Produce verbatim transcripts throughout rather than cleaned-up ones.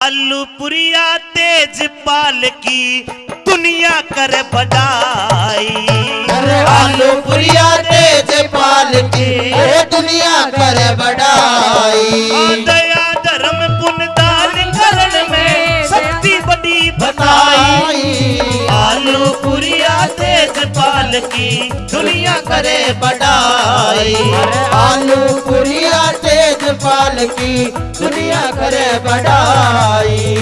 आलू पुरिया तेजपाल की दुनिया करे बड़ाई। अरे आलू पुरिया तेजपाल की ए दुनिया करे बड़ाई। आ दया धर्म पुण्य दान करण में शक्ति बड़ी बताई। बताई। आलू पुरिया तेजपाल की दुनिया करे बड़ाई। अरे आलू पुरिया तेजपाल की दुनिया करे बड़ाई।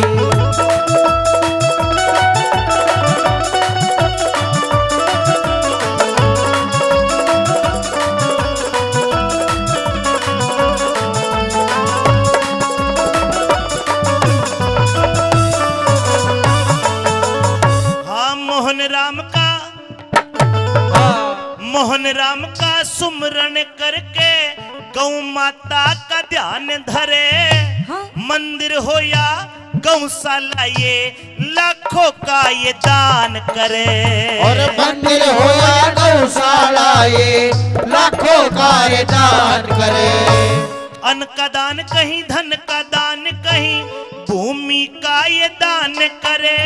हाँ, मोहन राम का, हाँ। मोहन राम का सुमरण करके गौ माता का ध्यान धरे। हाँ। मंदिर होया गौशाला ये लाखों का ये दान करे। और मंदिर होया गौशाला ये लाखों का ये दान करे। अन्न का दान कहीं, धन का दान कहीं, भूमि का ये दान करे।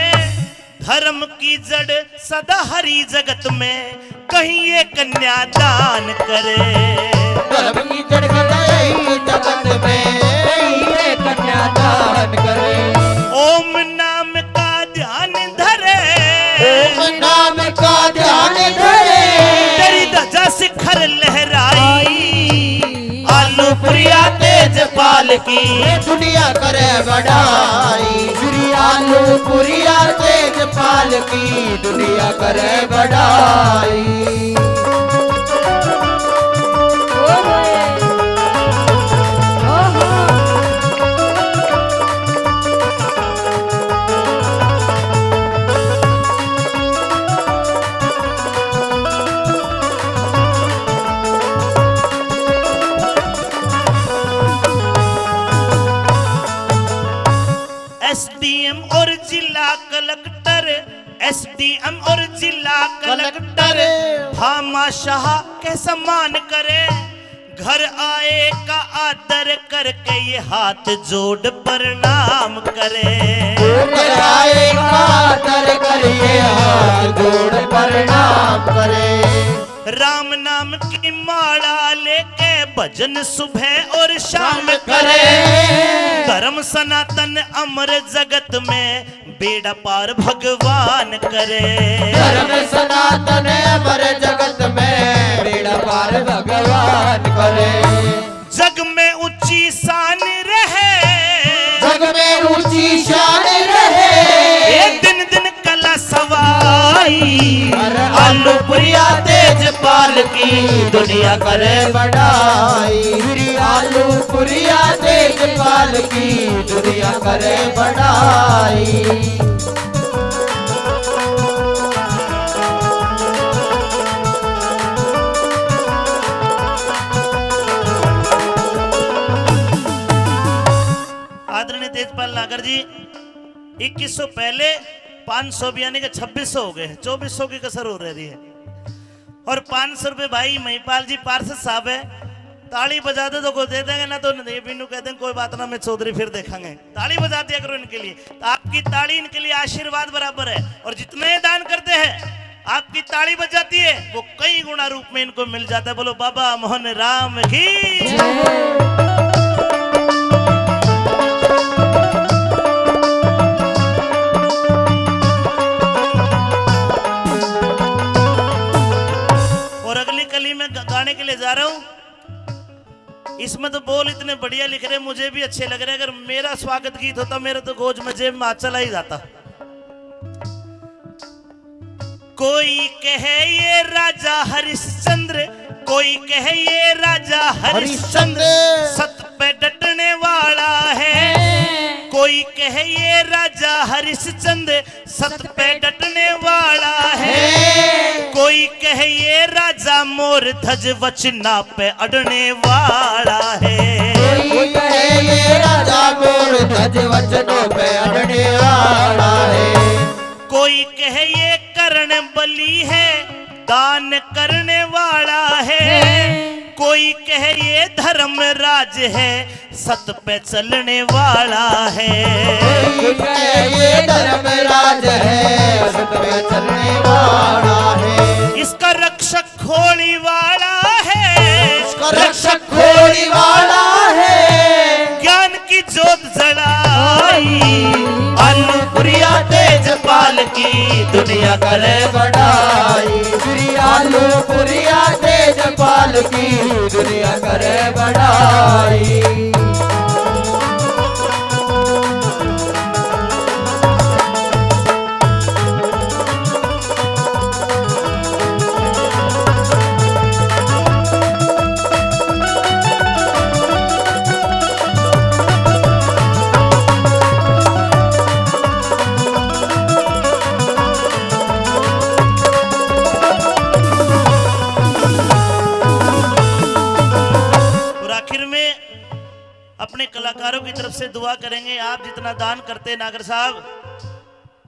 धर्म की जड़ सदा हरी जगत में कहीं ये कन्यादान करे। धर्म की जड़ सदा हरी जगत में कहीं ये कन्यादान करे। ओम नाम का ध्यान धरे। ओम नाम का ध्यान धरे। तेरी ध्वजा शिखर लहराई। आलू पुरिया तेजपाल की ये दुनिया करे बड़ाई। श्री आलू पुरिया तेजपाल की दुनिया करे बड़ाई। एसडीएम और जिला कलेक्टर, एसडीएम और जिला कलेक्टर भामाशाह के सम्मान करे। घर आए का आदर करके ये हाथ जोड़ प्रणाम करे। घर आए का आदर कर ये हाथ जोड़ प्रणाम करे। राम नाम की माला लेके भजन सुबह और शाम करे। धर्म सनातन अमर जगत में बेड़ा पार भगवान करे। धर्म सनातन अमर जगत में बेड़ा पार भगवान करे। जग में ऊंची शान रहे। जग में ऊंची शान रहे। ये दिन दिन कला सवाई। अरे आलू पुरिया तेजपाल की दुनिया करे बड़ाई। श्री आलू पुरिया तेजपाल की दुनिया करे बड़ाई। आदरणीय तेजपाल नागर जी, इक्कीस सौ पहले, पाँच सौ भी, यानी कि छब्बीस सौ हो गए, चौबीस सौ की कसर हो रही है। और पाँच सौ रुपए भाई महिपाल जी पार्षद साहब है, ताली बजा दे तो को दे देंगे, ना तो नहीं, बिन्नू कह देंगे कोई बात ना, मैं चौधरी फिर देखेंगे। ताली बजा दिया करो इनके लिए। तो आपकी ताली इनके लिए आशीर्वाद बराबर है। और जितने दान करते हैं, आपकी ताली बज जाती है, वो कई गुना रूप में इनको मिल जाता है। बोलो बाबा मोहन राम की। और अगली कली मैं ग-, गाने के लिए जा रहा हूँ। इसमें तो बोल इतने बढ़िया लिख रहे, मुझे भी अच्छे लग रहे। अगर मेरा स्वागत गीत होता, मेरे तो गोज में जेब में हाथ चला ही जाता। कोई कहे ये राजा हरिश्चंद्र, कोई कहे ये राजा हरिश्चंद्र, हरिश्चंद्र। सत पे डटने वाला है। कोई कहे ये राजा हरिश्चंद्र, सत पे डटने वाला है। कोई कहे ये राजा मोर ध्वज वचना पे अड़ने वाला है। कोई कहे ये राजा मोर ध्वज वचनों पे अड़ने वाला है। कोई कहे ये करण बलि है, दान करने वाला है। कोई कहे ये धर्मराज है, सत पे चलने वाला है। कोई कहे ये धर्मराज है, सत पे चलने वाला है। इसका रक्षक खोली वाला है, इसका रक्षक खोली वाला है। ज्ञान की जोत जलाई, आलूपुरिया तेजपाल की दुनिया करे बड़ाई। श्री आलूपुरिया तेजपाल की दुनिया करे बड़ाई। और आखिर में अपने कलाकारों की तरफ से दुआ करेंगे। आप जितना दान करते हैं नागर साहब,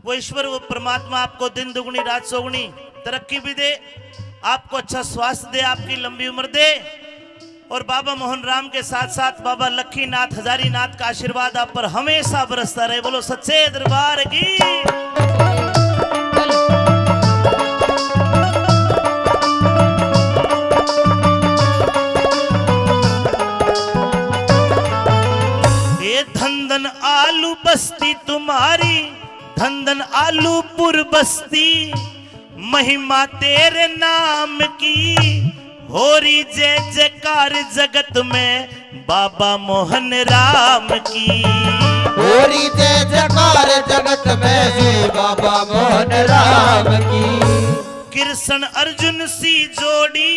वो ईश्वर, वो परमात्मा आपको दिन दुगुनी रात चौगुनी तरक्की भी दे, आपको अच्छा स्वास्थ्य दे, आपकी लंबी उम्र दे। और बाबा मोहन राम के साथ साथ बाबा लखीनाथ हजारीनाथ का आशीर्वाद आप पर हमेशा बरसता रहे। बोलो सच्चे दरबार की। ये धन धन आलू बस्ती तुम्हारी, धन धन आलूपुर बस्ती, महिमा तेरे नाम की। हो रही जय जयकार जगत में बाबा मोहन राम की। हो रही जय जयकार जगत में श्री बाबा मोहन राम की। कृष्ण अर्जुन सी जोड़ी,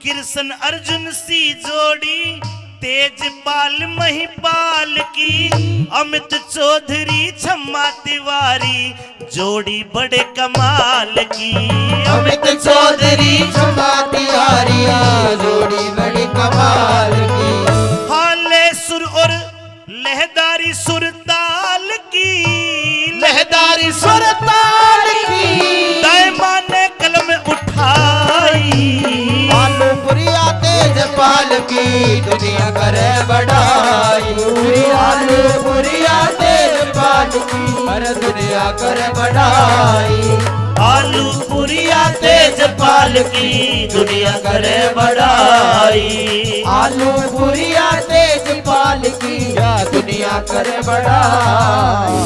कृष्ण अर्जुन सी जोड़ी, तेजपाल महिपाल की। अमित चौधरी छम्मा तिवारी, जोड़ी बड़े कमाल की। अमित चौधरी छम्मा तिवारी, जोड़ी बड़ी कमाल की। हाले सुर और लहदारी सुरताल की, लहदारी सुरताल की। दायमा ने कलम उठाई। आलूपुरिया तेजपाल की दुनिया करे बड़ाई। आलूपुरिया तेजपाल की हर दुनिया करे बड़ाई। आलूपुरिया तेजपाल की दुनिया करे बड़ाई। आलूपुरिया तेजपाल की या दुनिया करे बड़ाई।